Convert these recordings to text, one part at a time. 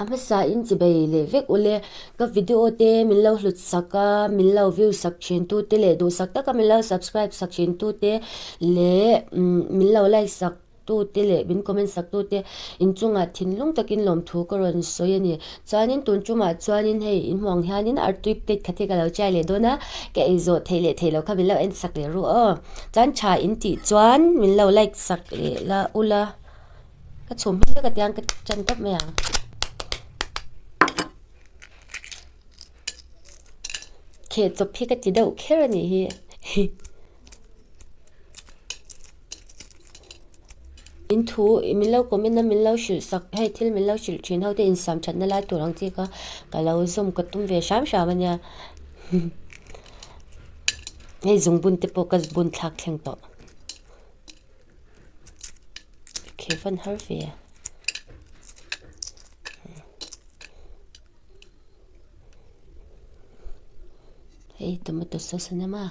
A hmasa in chibei leh vek ule ka video te min lo hlut sak a, min lo view sak thin tu te leh duhsak taka min lo subscribe sak thin tu te leh min lo like sak tu te leh min comment sak tu te inchungah thinlung takin lawmthu ka rawn sawi a ni. Chuanin tun tumah chuanin hei in hmuh ang hianin artui plate khat hi ka lo try leh dawn a, ka ei zawh theih leh theih loh kha min lo en sak leh ru aw. Chuan tha in tih chuan min lo like sak leh la ula. Ka chhum hming vek atiang ka chan tawp mai ang. Kheh chawp hi ka ti deuh kher a nih hi. In thu min lo comment a min lo hrilh sak hei thil min lo hrilh thin ho te insam thatna lai tur ang chi kha ka lo zawm ka tum ve hram hram a nia. Hei zungbun te pawh ka bun thlak thleng tawh. Khi van har ve. Hei tomato sauce a nem a.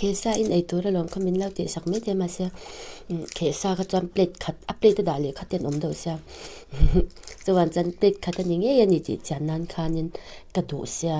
Khehsa in ei tur alawm kha min lo tih sak mai thei mahse khehsa kha chuan plate khat a plate a dah leh kha te an awm deuh sia chuan chuan plate khat a ni ngei a ni tih chian nan khanin ka duh sia.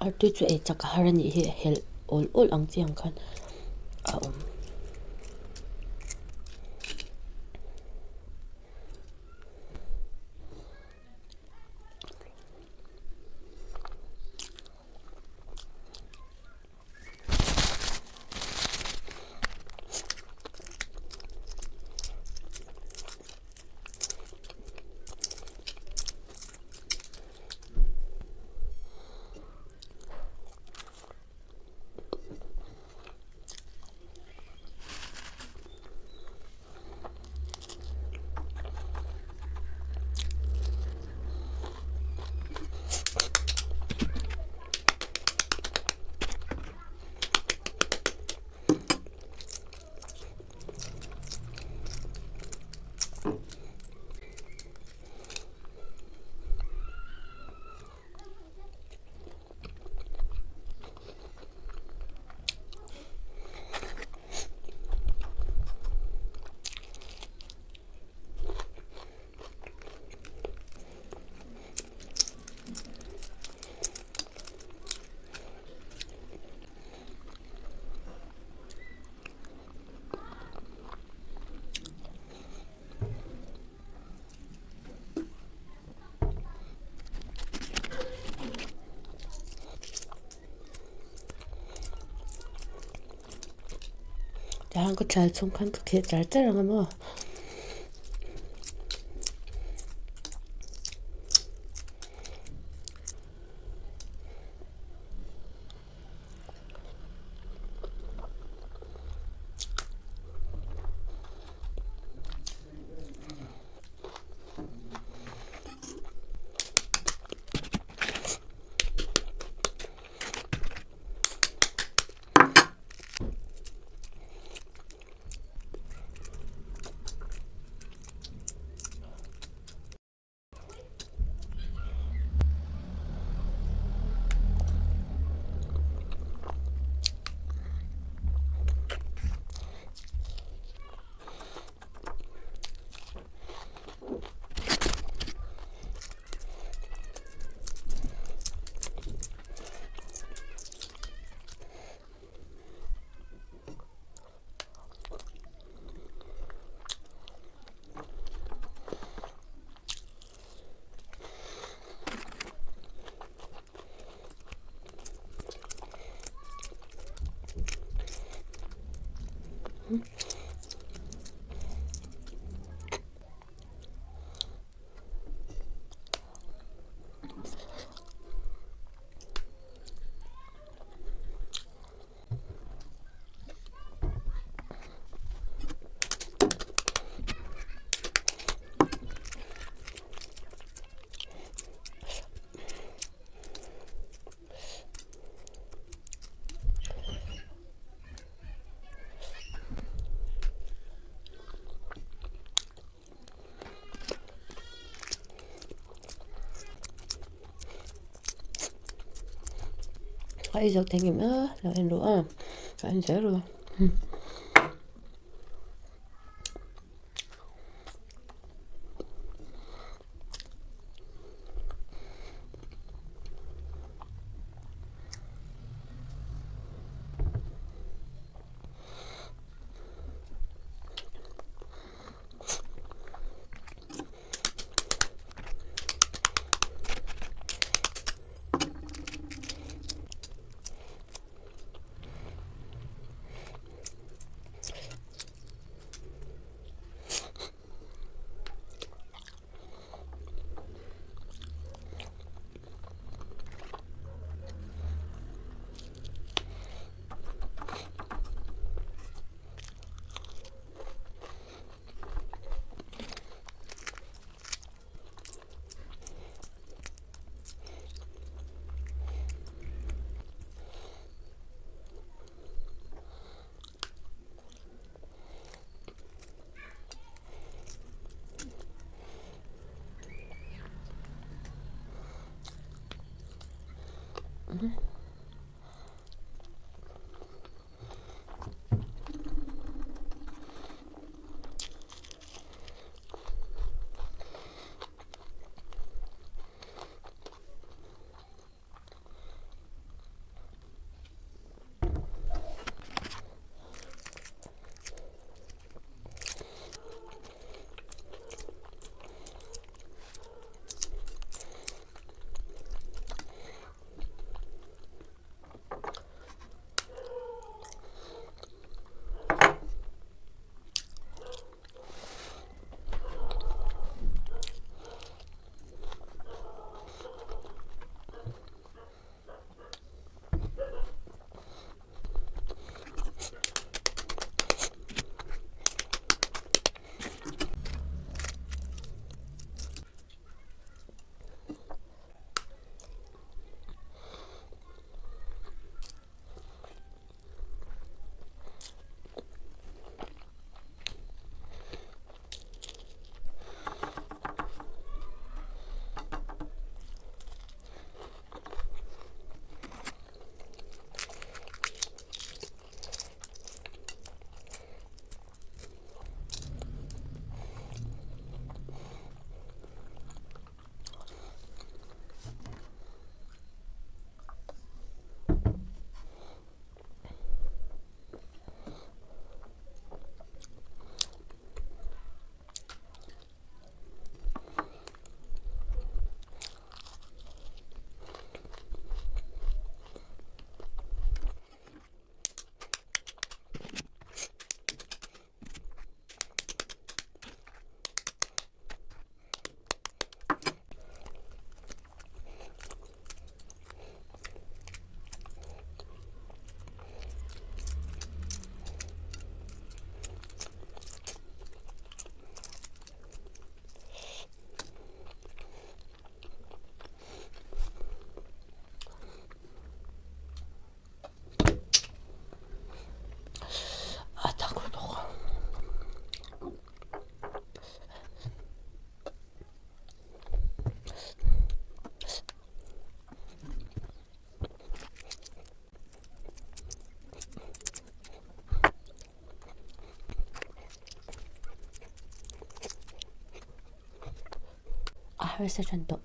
Artui chu ei chak a har a nih hi helh awl awl ang chi ang khan a awm. Tihian ka thial chhung khan ka kheh char char ang a maw. Ka ei zo thei ngem a, lo en ru a, ka en zel ru. A tak lutuk. A harsa tan tawh.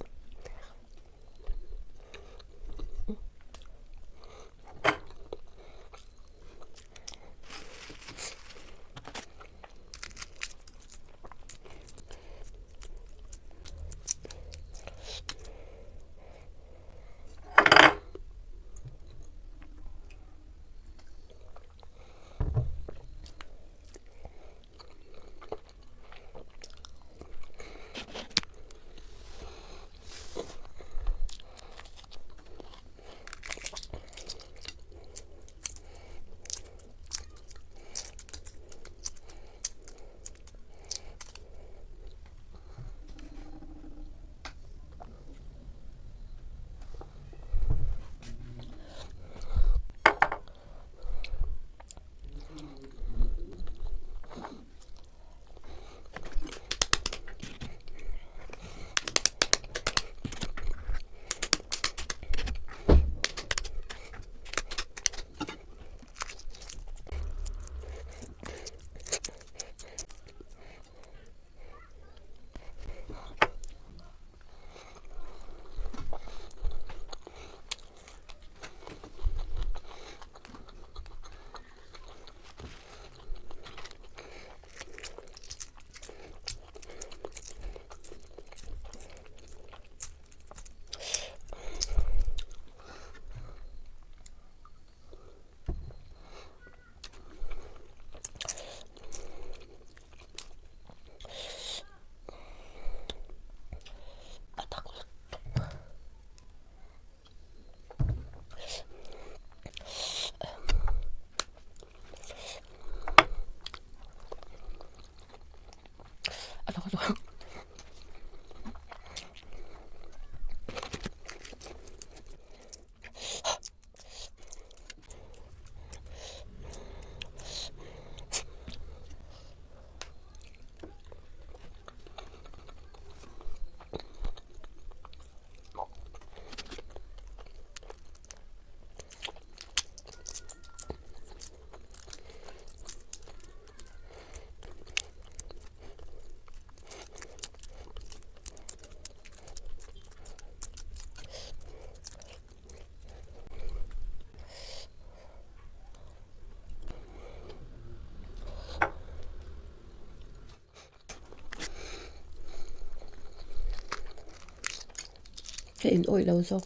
Ka in awih lo zawk.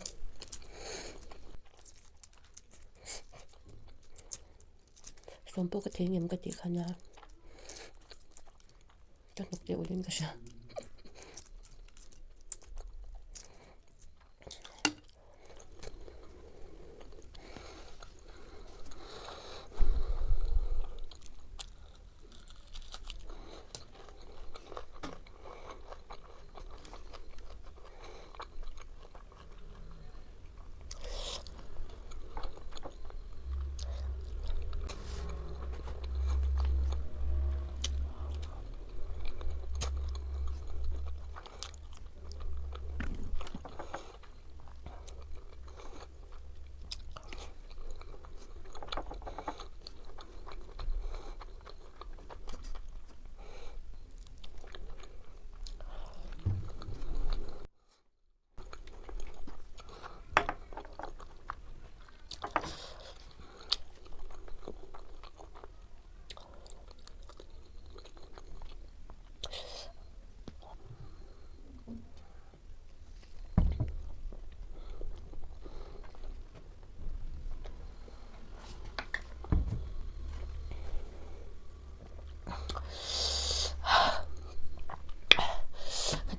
Sawm pawh ka thei ngem ka tih khan a ka hnuk deuh in ka hria.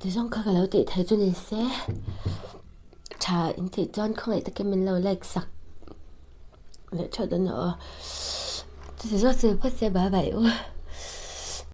Ti zawng kha ka lo tih theih chu ni se tha in tih chuan khawngaih takin min lo like sak leh theuh dawn a aw. Chuti zawk chu phawt se bye bye u.